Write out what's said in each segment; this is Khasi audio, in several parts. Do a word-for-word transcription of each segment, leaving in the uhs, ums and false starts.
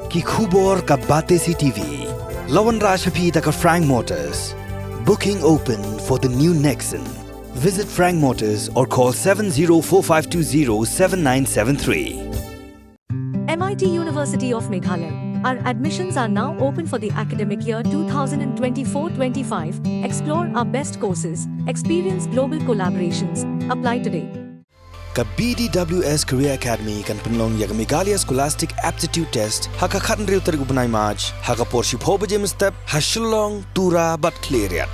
Ki khubor ka Batesi T V. La wanrah sha phi da ka Frank Motors. Booking open for the new Nexon. Visit Frank Motors or call seven zero four five two zero seven nine seven three. M I T University of Meghalaya. Our admissions are now open for the academic year twenty twenty-four twenty-five. Explore our best courses, experience global collaborations. Apply today. Ka B D W S Career Academy kan pynlong ïa ka Meghalaya Scholastic Aptitude Test ha ka khathynriew tarik u bnai March ha ka por shiphew baje mynstep ha Shillong, Tura bad Khliehriat.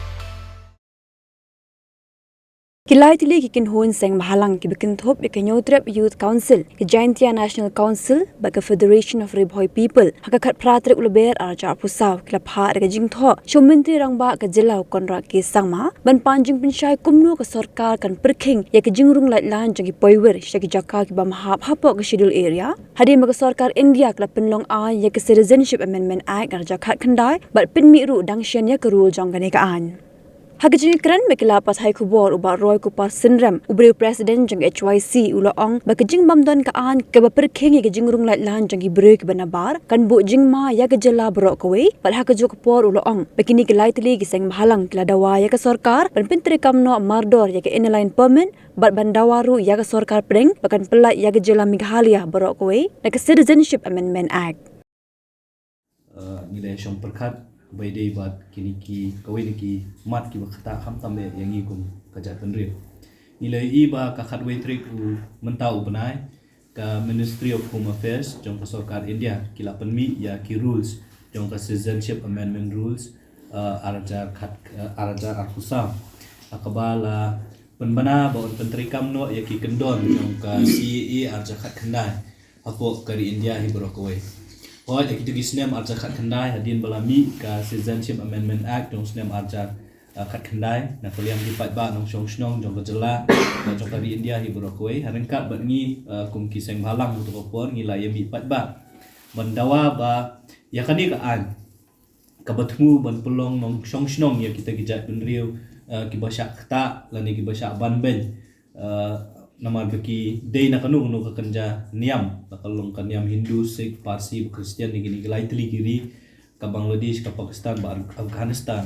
Ki lai tylli ki kynhun seng bhalang kiba kynthup ïa ka Hynñiewtrep Youth Council, ka Jaintia National Council bad ka Federation of Ri Bhoi People ha ka khatphra tarik u Lber arhajar arphew saw ki la phah da ka jingthoh sha u Myntri Rangbah ka jylla u Conrad K Sangma ban pan jingpynshai kumno ka sorkar kan pyrkhing ïa ka jingrung laitlan jong ki poiwir sha ki jaka kiba ym hap hapoh ka Schedule Area, hadien ba ka sorkar India ka la pynlong aiñ ïa ka Citizenship Amendment Act arhajar khatkhyndai bad pynmih ruh dang shen ïa ka rule jong kane ka aiñ. Ha ka jingïakren bad ki lad pathai khubor, u Bah Roy Kupar Synrem, u briew president jong H Y C, u la ong ba ka jingbym don ka aiñ kaba pyrkhing ïa ka jingrung laitlan jong ki briew kiba nabar kan buh jingma ïa ka jylla baroh kawei, bad ha kajuh ka por u la ong ba kine ki lai tylli ki seng bhalang ki la dawa ïa ka sorkar ban pyntreikam noh mardor ïa ka Inner Line Permit bad ban dawa ruh ïa ka sorkar pdeng ba kan pyllait ïa ka jylla Meghalaya baroh kawei na ka Citizenship Amendment Act. Uh, ngi la shong pyrkhat ba ïadei bad kine ki kawei na ki mat kiba ktah khamtam eh ïa ngi kum ka jaitbynriew. Ngi la ïohi ba ka khatwei tarik u mynta u bnai ka Ministry of Home Affairs jong ka sorkar India ki la pynmih ïa ki rules jong ka Citizenship Amendment Rules, uh, arhajar khat, uh, arhajar arphew saw. Ha kaba la pynbna ba yn pyntreikam noh ïa ki kyndon jong ka C A A arhajar khatkhyndai hapoh ka ri India hi baroh kawei. Hooid, ha kito ki snem arhajar khatkhyndai hadien ba la mih ka Citizenship Amendment Act jong snem arhajar, uh, khatkhyndai, na ka liang ki paidbah nongshong shnong jong ka jylla bad jong ka ri India hi baroh kawei, ha ryngkat bad ngi, uh, kum ki seng bhalang ha kato ka por ngi la ïa mih paidbah ban dawa ba ïa kane ka aiñ kaba thmu ban pynlong nongshong shnong ïa kita ki jaitbynriew, uh, kiba shah ktah lane kiba shah ban beiñ. Uh, namar ba ki dei na kano kano ka kynja niam, la ka long ka niam Hindu, Sikh, Parsi, Khristan, ne kine ki lai tylli ki ri, ka Bangladesh, ka Pakistan bad Afghanistan.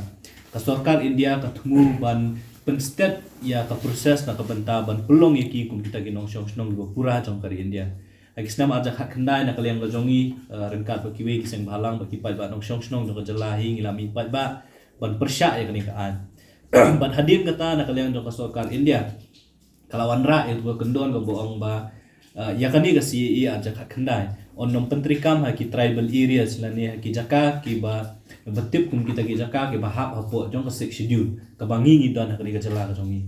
Ka sorkar India ka thmu ban pynstet ïa ka process na ka bynta ban pynlong ïa ki kum kita ki nongshong shnong kiba pura jong ka ri India. Ha ki snem arhajar khatkhyndai na ka liang ka jong ngi, uh, ryngkat bad kiwei ki seng bhalang bad ki paidbah nongshong shnong jong ka jylla hi ngi la mih paidbah ban pyrshah ïa kane ka aiñ. Bad hadien kata na ka liang jong ka sorkar India ka la wanrah ïa ka kyndon kaba ong ba, uh, ïa kane ka C A A arhajar khatkhyndai yn nym pyntreikam ha ki tribal areas lane ha ki jaka kiba, ba tip kum kita ki jaka kiba hap hapoh jong ka Sixth Schedule kaba ngi ngi don ha kane ka jylla ka jong ngi.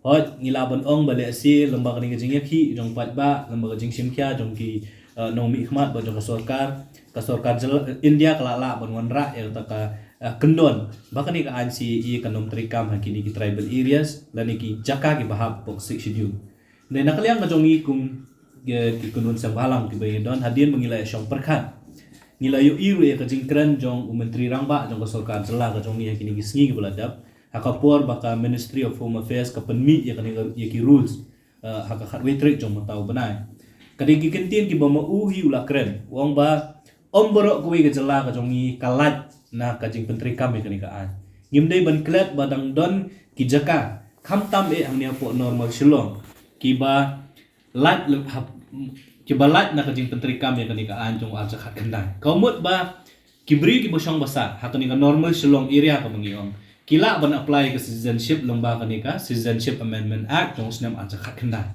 Hooid, ngi lah ban ong ba lehse lem bad kane ka jingïakhih jong paidbah, lem bad ka jingshim khia jong ki, uh, nongmihkhmat bad jong ka sorkar, ka sorkar jylla India ka la lah ban wanrah ïa kata ka, uh, kyndon ba kane ka aiñ C A A kan nym treikam ha kine ki tribal areas lane ki jaka kiba hap hapoh Sixth Schedule. Hynrei na ka liang ka jong ngi kum, eh, ki kynhun seng bhalang kiba ngi don, hadien ba ngi la shong pyrkhat, ngi la ïohi ruh ïa ka jingkren jong u Myntri Rangbah jong ka sorkar jylla ka jong ngi ha kine ki sngi kiba la dep, ha ka por ba ka Ministry of Home Affairs ka pynmih ïa kane ka, ïa ki rules, eh, ha ka khatwei tarik jong mynta u bnai. Ka dei ki kyntien kiba ma u hi u la kren, u ong ba ym baroh kawei ka jylla ka jong ngi ka lait na ka jingpyntreikam ïa kane ka aiñ. Ngim dei ban klet ba dang don ki jaka, khamtam eh hangne hapoh Normal Shillong, kiba lait lem hap, kiba lait na ka jingpyntreikam ïa kane ka aiñ jong u arhajar khatkhyndai. Ka mut ba ki briew kiba shong ba sah ha kane ka Normal Shillong area kaba ngi ong, ki lah ban apply ka citizenship lem bad kane ka Citizenship Amendment Act jong u snem arhajar khatkhyndai.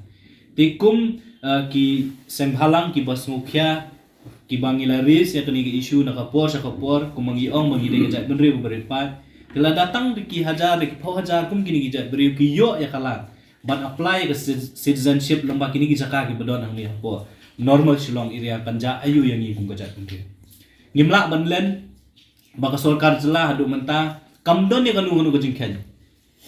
Te kum, eh, ki seng bhalang kiba sngewkhia, kiba ngi la raise ïa kane ka issue na ka por sha ka por, kumba ngi ong ba ngi dei ka jaitbynriew ba rit paid. Te lada tang da ki hajar, da ki phew hajar kum kine ki jaitbynriew ki ïoh ïa ka lad ban apply ka ci-, citizenship lem bad kine ki jaka kiba don hangne hapoh Normal Shillong area, kan jia aiu ïa ngi kum ka jaitbynriew. Ngim lah ban len ba ka sorkar jylla haduh mynta kam don ïa kano kano ka jingkheiñ.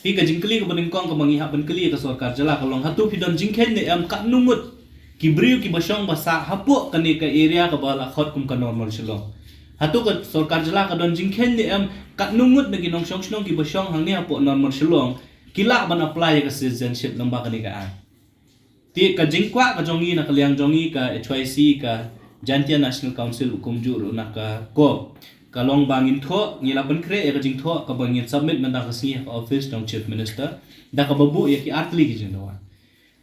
Te ka jingkylli kaba nyngkong kaba ngi hap ban kylli ïa ka sorkar jylla ka long, hato phi don jingkheiñ ne em katno ngut ki briew kiba shong ba sah hapoh kane ka area kaba la khot kum ka Normal Shillong? Hato ka sorkar jylla ka don jingkheiñ ne em katno ngut na ki nongshong shnong kiba shong hangne hapoh Normal Shillong ki lah ban apply ïa ka citizenship lem bad kane ka aiñ? Te ka jingkwah ka jong ngi na ka liang jong ngi ka H Y C, ka Jaintia National Council u kumjuh ruh na ka COP, ka long ba ngin thoh, ngi la pynkhreh ïa ka jingthoh kaba ngin submit mynta ka sngi ha ka office jong Chief Minister, da kaba buh ïa ki artylli ki jingdawa.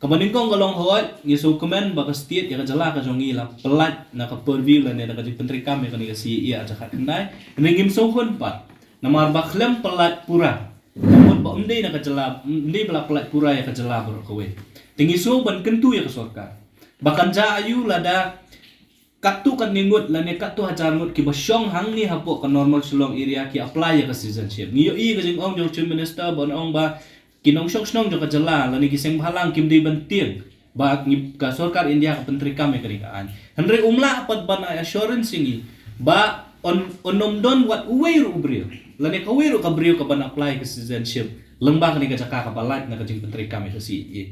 Kaba nyngkong ka long, hooid, ngi sngewkmen ba ka state, ïa ka jylla ka jong ngi, la pyllait na ka purview lane da ka jingpyntreikam ïa kane ka C A A ar hajar khatkhyndai. Hynrei ngim sngewhun pat, namar ba khlem pyllait pura, ka mut ba ym dei na ka jylla, ym dei ba la pyllait pura ïa ka jylla baroh kawei. Te ngi sngew ban kyntu ïa ka sorkar ba kan jia aïu lada katto katne ngut lane katto hajar ngut kiba shong hangne hapoh ka Normal Shillong Area ki apply ïa ka citizenship. Ngi ïohi ka jingong jong Chief Minister ban ong ba ki nongshong shnong jong ka jylla lane ki seng bhalang kim dei ban tieng ba ngi, ka sorkar India ka pyntreikam ïa kane ka aiñ. Hynrei um lah pat ban ai assurance ïa ngi ba yn, yn ym don wat uwei ruh u briew lane kawei ruh ka briew kaban apply ka citizenship lyngba kane ka jaka kaba lait na ka jingpyntreikam ïa ka C A A.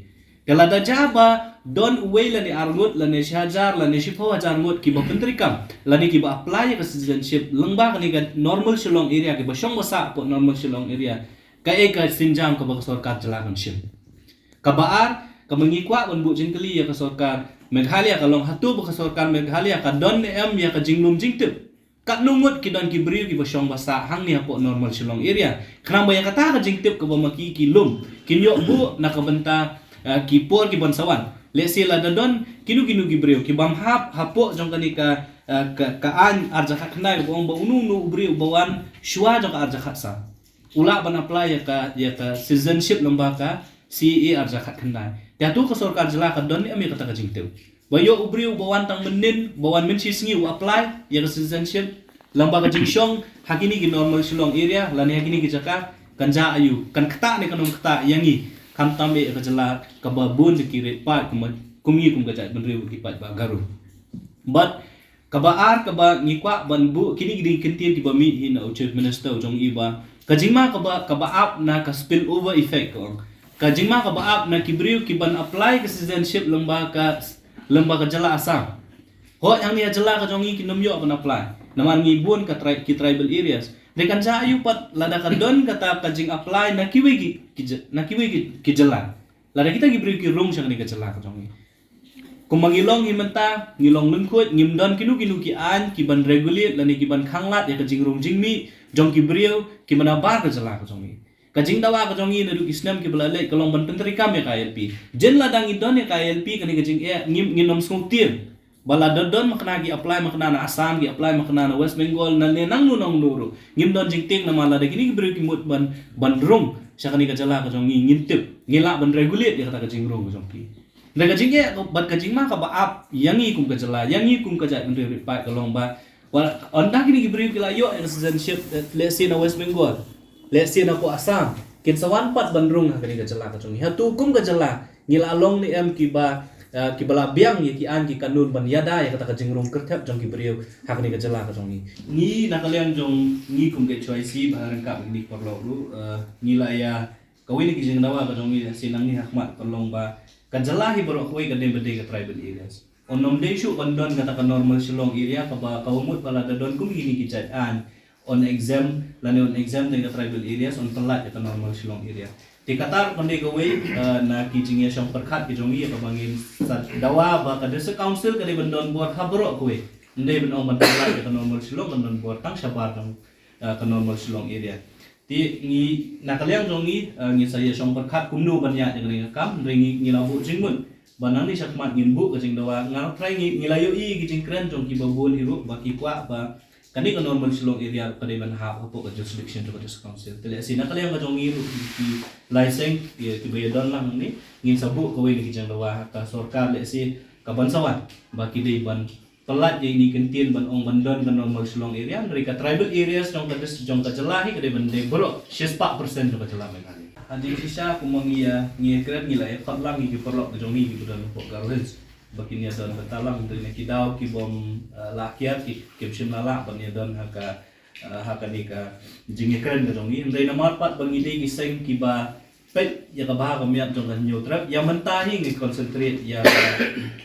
Te lada jia ba don uwei lane ar ngut lane shi hajar lane shiphew hajar ngut kiba pyntreikam lane kiba apply ïa ka citizenship lyngba kane ka Normal Shillong Area, kiba shong ba sah hapoh Normal Shillong Area, kaei ka sienjam kaba ka sorkar jylla kan shim? Kaba ar, kaba ngi kwah ban buh jingkylli ïa ka sorkar Meghalaya ka long, hato ba ka sorkar Meghalaya ka don ne em ïa ka jinglum jingtip katno ngut ki don ki briew kiba shong ba sah hangne hapoh Normal Shillong Area? Khnang ba ïa kata ka jingtip kaba ma ki ki lum kin ïoh buh na ka bynta, eh, ki por kiban sa wan. Let's say lada don kino kino ki briew ki bym hap hapoh jong kane ka, eh, ka, ka aiñ ar hajar khatkhyndai kaba ong ba uno uno u briew uba wan shuwa jong ka ar hajar khatsaw u lah ban apply ïa ka, ïa ka citizenship lyngba ka C A A ar hajar khatkhyndai. Te hato ka sorkar jylla ka don ne em ïa kata ka jingtip ba ïoh u briew uba wan tang mynnin, ba wan mynshisngi u apply ïa ka citizenship lyngba ka jingshong ha kine ki Normal Shillong Area lane ha kine ki jaka? Kan jia aïu, kan ktah ne kan ym ktah ïa ngi, khamtam eh ïa ka jylla kaba bun ki riewpaid kum, kum ngi kum ka jaitbynriew ki paidbah Garo? Bad kaba ar kaba ngi kwah ban buh kine ki dei ki kyntien kiba mih hi na u Chief Minister u jong i ba ka jingma kaba, kaba ap na ka spill over effect, ka ong, ka jingma kaba ap na ki briew kiban apply ka citizenship lyngba ka, lyngba ka jylla Assam. Hooid, hangne ha jylla ka jong ngi kin ym ïoh ban apply namar ngi bun ka tri-, ki tribal areas. Te kan jia aïu pat lada ka don kata ka jing apply na kiwei ki, ki jy-, na kiwei ki, ki jylla, lada kita ki briew ki rung sha kane ka jylla ka jong ngi? Kumba ngi long hi mynta, ngi long lyngkhuid, ngim don kino kino ki aiñ kiban regulate lane kiban khanglad ïa ka jingrung jingmih jong ki briew kiba nabar ka jylla ka jong ngi. Ka jingdawa ka jong ngi naduh ki snem kiba la leit ka long ban pyntreikam ïa ka I L P. Jin lada ngi don ïa ka I L P, kane ka jingeh ngim, ngin ym sngewtieng ba lada don makna ki apply makna na Assam, ki apply makna na West Bengal, na ne nangno nangno ruh, ngim don jingtieng namar lada kine ki briew ki mut ban, ban rung sha kane ka jylla ka jong ngi, ngin tip, ngi lah ban regulate ïa kata ka jingrung ka jong ki. Hynrei ka jingeh bad ka jingma kaba ap ïa ngi kum ka jylla, ïa ngi kum ka jaitbynriew riewpaid ka long ba, wat ynda kine ki briew ki la ïoh ïa ka citizenship, eh, let's say na West Bengal, let's say na poh Assam, kin sa wan pat ban rung ha kane ka jylla ka jong ngi? Hato kum ka jylla ngi la long ne em kiba, eh, kiba la biang ïa ki aiñ ki kanun ban ïada ïa kata ka jingrung kyrthep jong ki briew ha kane ka jylla ka jong ngi? Ngi na ka liang jong ngi kum ka H Y C ba ha ryngkat kine ki paralok ruh, eh, ngi la ïa, kawei na ki jingdawa ka jong ngi sien nangne ha khmat ka long ba ka jylla hi baroh kawei ka dei ba dei ka tribal areas. Yn ym dei shuh ban don kata ka Normal Shillong Area kaba, kaba mut ba lada don kum kine ki jait aiñ yn exempt, lane yn exempt ïa ka tribal areas, yn pyllait ïa ka Normal Shillong Area. Te kata ruh kan dei kawei, eh, na ki jingïashong pyrkhat ki jong ngi ïa kaba ngin sa dawa ba ka District Council ka dei ban don bor ha baroh kawei. Ym dei ban ong ban pyllait ïa ka Normal Shillong, kan don bor tang shabar jong, eh, ka Normal Shillong Area. Te ngi na ka liang jong ngi, eh, ngi sa ïashong pyrkhat kumno ban ïaid ïa kane ka kam, hynrei ngi, ngi la buh jingmut ba nangne sha khmat ngin buh ka jingdawa. Nga ruh trai ngi, ngi la ïohi ki jingkren jong kiba bun hi ruh ba ki kwah ba kane ka Normal Shillong Area ka dei ban hap hapoh ka jurisdiction jong ka District Council. Te lehse na ka liang ka jong ngi ruh ki, ki lai seng, ki, kiba ïadon lang hangne, ngin sa buh kawei na ki jingdawa ha ka sorkar lehse kaban sa wan ba ki dei ban pyllait ïa ine i kyntien ban ong ban don ka Normal Shillong Area, hynrei ka tribal areas jong ka dis-, jong ka jylla hi ka dei ban dei baroh shispah percent jong ka jylla Meghalaya. Hadien shisha kumba ngi ïa, ngi ïakren ngi la ïa khot lang ïa ki paralok ka jong ngi kiba don hapoh Garo Hills ba kin ïadon bynta lang, hynrei na ki daw ki bym, eh, lah kiar ki, kim shym la lah ban ïadon ha ka, eh, ha kane ka jingïakren ka jong ngi. Hynrei namar pat ba ngi dei ki seng kiba peit ïa ka bha ka miat jong ka Hynñiewtrep, ïa mynta hi ngi concentrate ïa ka,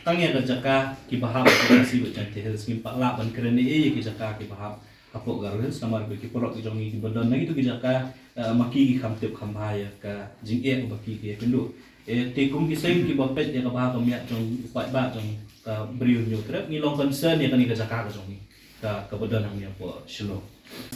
tang ïa ka jaka kiba hap hapoh Khasi bad Jaintia Hills, ngim pat lah ban kren ei ei ïa ki jaka kiba hap hapoh Garo Hills namar ba ki paralok ki jong ngi kiba don na kito ki jaka, eh, ma ki ki kham tip kham bha ïa ka jingeh ba ki ki ïakynduh. Eh, te kum ki seng kiba peit ïa ka bha ka miat jong u paidbah jong ka Bri u Hynñiewtrep, ngi long concern ïa kane ka jaka ka jong ngi, ka, kaba don hangne hapoh Shillong.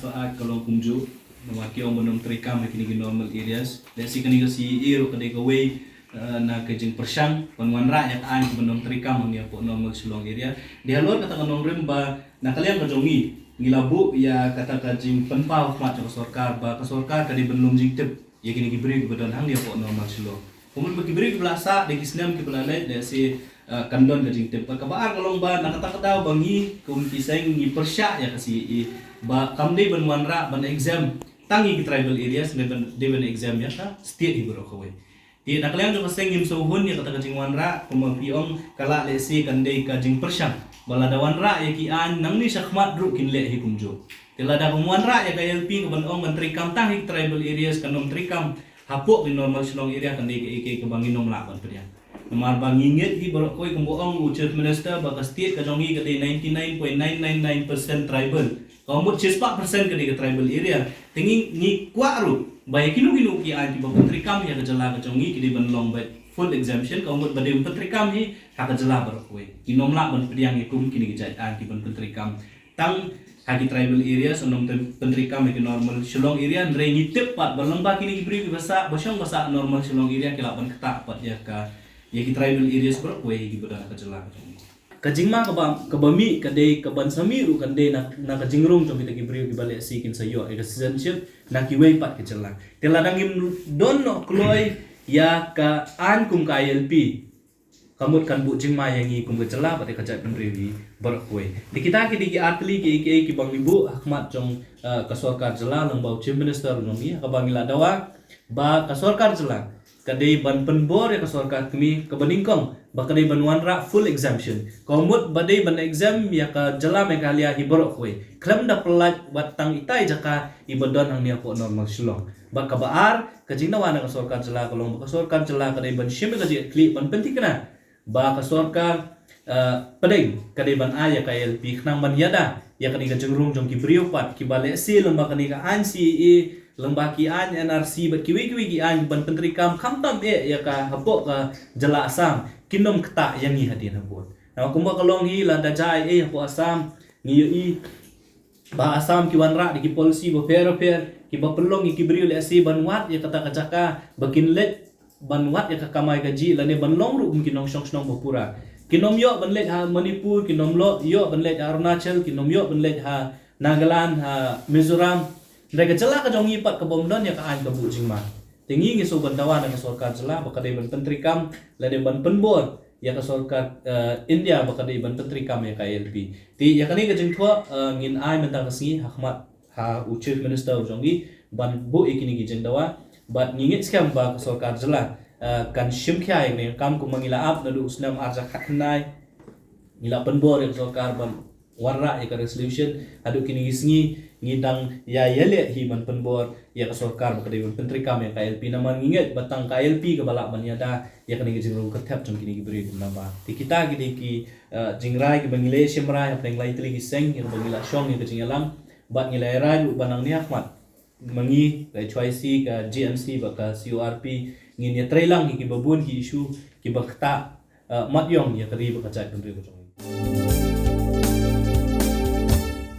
Ba ai ka long kumjuh, namar ki ong ban ym treikam ha kine ki normal areas. Lehse kane ka C A A ruh ka dei kawei, eh, na ka jingpyrshang ban wanrah ïa ka aiñ ban ym treikam hangne hapoh normal Shillong area. Dei halor kata ka nongrim ba na ka liang ka jong ngi, ngi la buh ïa kata ka jingpynpaw khmat jong ka sorkar ba ka sorkar ka dei ban lum jingtip ïa kine ki briew kiba don hangne hapoh normal Shillong. Kumno ba ki briew kiba la sah da ki snem kiba la leit, lehse, eh, kan don ka jingtip. Bad kaba ar ka long ba na kata ka daw ba ngi kum ki seng ngi pyrshah ïa ka C A A ba kam dei ban wanrah ban exempt tang ïa ki tribal areas, dei ban, dei ban exempt ïa ka state hi baroh kawei. Te na ka liang jong ka seng ngim sngewhun ïa kata ka jingwanrah, kumba phi ong ka lah lehse kan dei ka jingpyrshang. Ba lada wanrah ïa ki aiñ nangne shakhmat ruh kin leh hi kumjuh. Te lada kam wanrah ïa ka I L P kaban ong ban treikam tang ha ki tribal areas, kan ym treikam hapoh ki normal Shillong area, kan dei kaei kaei kaba ngin ym lah ban pdiang. Namar ba ngi ngeit hi baroh kawei, kumba ong u Chief Minister ba ka state ka jong ngi ka dei ninety nine point nine nine nine percent tribal. Ka mut shispah percent ka dei ka tribal area. Te ngi, ngi kwah ruh ba ïa kino kino ki aiñ kiba pyntreikam ïa ka jylla ka jong ngi ki dei ban long bad full exemption, ka mut ba dei ban pyntreikam hi ha ka jylla baroh kawei. Ngin ym lah ban pdiang ïa kum kine ki jait aiñ kiban pyntreikam tang ha ki tribal areas, ym pyntreikam ha ki normal Shillong area. Hynrei ngi tip pat ba lyngba kine ki briew kiba sah, ba shong ba sah normal Shillong area, ki lah ban ktah pat ïa ka, ïa ki tribal areas baroh kawei kiba don ha ka jylla ka jong ngi. Ka jingma kaba, kaba mih ka dei, kaban sa mih ruh kan dei na, na ka jingrung jong kita ki briew kiba lehse kin sa ïoh ïa ka citizenship na kiwei pat ki jylla. Te lada ngim don noh kloi ïa ka aiñ kum ka I L P, ka mut kan buh jingma ïa ngi kum ka jylla bad ïa ka jaitbynriew hi baroh kawei. Te kita ki dei ki artylli kiei kiei kiba ngi buh ha khmat jong, eh, ka sorkar jylla lyngba u Chief Minister jong ngi, ha kaba ngi la dawa ba ka sorkar jylla ka dei ban pynbor ïa ka sorkar kmie kaba nyngkong ba ka dei ban wanrah full exemption. Ka mut ba dei ban exempt ïa ka jylla Meghalaya hi baroh kawei, khlem da pyllait wat tang itai jaka iba don hangne hapoh normal Shillong. Bad kaba ar, ka jingdawa na ka sorkar jylla ka long ba ka sorkar jylla ka dei ban shim ïa ka jingkitkhlieh ban pynthikna ba ka sorkar, eh, pdeng ka dei ban ai ïa ka I L P khnang ban ïada ïa kane ka jingrung jong ki briew pat kiba lehse lyngba kane ka aiñ C A A, lyngba ki aiñ N R C bad kiwei kiwei ki aiñ ban pyntreikam khamtam eh ïa ka hapoh ka jylla Assam, kin ym ktah ïa ngi hadien habud. Namar kumba ka long hi, lada jia ei ei hapoh Assam, ngi ïohi ba Assam ki wanrah da ki policy bapher bapher kiba pynlong ïa ki briew lehse ban wad ïa kata ka jaka ba kin leit ban wad ïa ka kamai kajih lane ban long ruh kum ki nongshong shnong ba pura. Kin ym ïoh ban leit ha Manipur, kin ym ïoh ban leit ha Arunachal, kin ym ïoh ban leit ha Nagaland, ha Mizoram. Hynrei ka jylla ka jong ngi pat ka bym don ïa ka aiñ ka buh jingma. Te ngi ngi shu ban dawa na ka sorkar jylla ba ka dei ban pyntreikam lane ban pynbor ïa ka sorkar, eh, India ba ka dei ban pyntreikam ïa ka I L P. Te ïa kane ka jingthoh, eh, ngin ai mynta ka sngi ha khmat ha u Chief Minister u jong ngi ban buh ïa kine ki jingdawa. Bad ngi ngeit skhem ba ka sorkar jylla, eh, kan shim khia ïa kane ka kam, kumba ngi la ap naduh u snem ar hajar khatkhyndai. Ngi la pynbor ïa ka sorkar ban wanrah ïa ka resolution. Haduh kine ki sngi ngi dang ïa ïaleh hi ban pynbor ïa ka sorkar ba ka dei ban pyntreikam ïa ka I L P, namar ngi ngeit ba tang ka I L P kaba lah ban ïada ïa kane ka jingrung kyrthep jong kine ki briew kumba. Te kita ki dei ki, eh, jingrai kiba ngi la shim rai hapdeng lai tylli ki seng ïa kaba ngi la shong ïa ka jingïalang. Bad ngi la rai ruh ba nangne ha khmat ma ngi ka H Y C, ka G M C bad ka C O R P ngin ïatreilang ïa kiba bun ki issue kiba ktah, eh, mat ïong ïa ka ri bad ka jaitbynriew ka jong ngi.